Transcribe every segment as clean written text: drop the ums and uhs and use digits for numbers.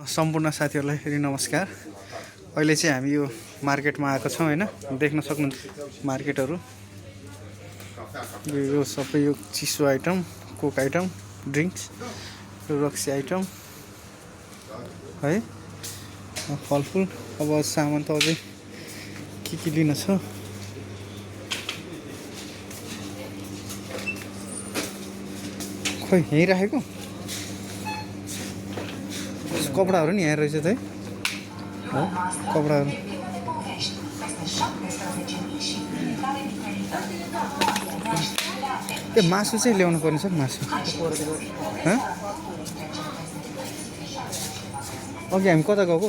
सम्पूर्ण साथीहरूलाई फेरि नमस्कार। अहिले चाहिँ हामी यो मार्केटमा आएको छौँ हैन। देख्न सक्नुहुन्छ मार्केटहरू यो सबै यो चिसो आइटम, कोक आइटम, ड्रिङ्क्स, रक्सी आइटम है, फलफुल। अब सामान त अझै के लिन छ। खोइ यहीँ राखेको कपडाहरू नि यहाँ रहेछ त है, कपडाहरू। ए मासु चाहिँ ल्याउनु पर्ने छ मासु। अघि हामी कता गएको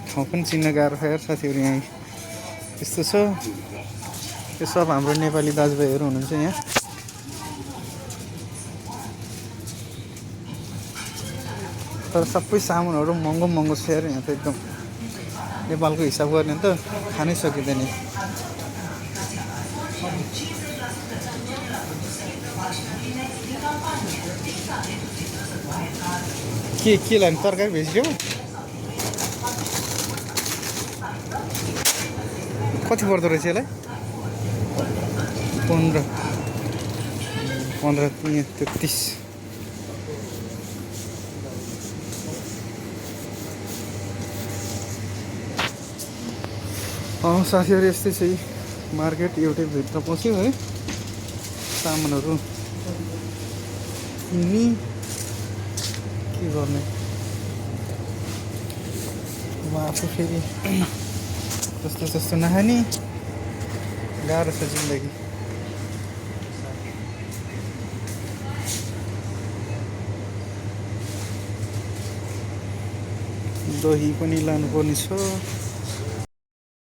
ठाउँ पनि चिन्न गाह्रो छ यार साथीहरू। यहाँ यस्तो छ, यो सब हाम्रो नेपाली दाजुभाइहरू हुनुहुन्छ यहाँ। तर सबै सामानहरू महँगो छ यार यहाँ त। एकदम नेपालको हिसाब गर्ने त खानै सकिँदैन। के लाने तरकारी भेजिटेबल कति पर्दो रहेछ यसलाई? 15 33। साथीहरू यस्तै छ यी मार्केट। एउटै भित्र पस्यो है, सामानहरू किन्ने के गर्ने। अब आफू फेरि जस्तो नखाने गाह्रो छ जिन्दगी। दही पनि लानुपर्ने छ।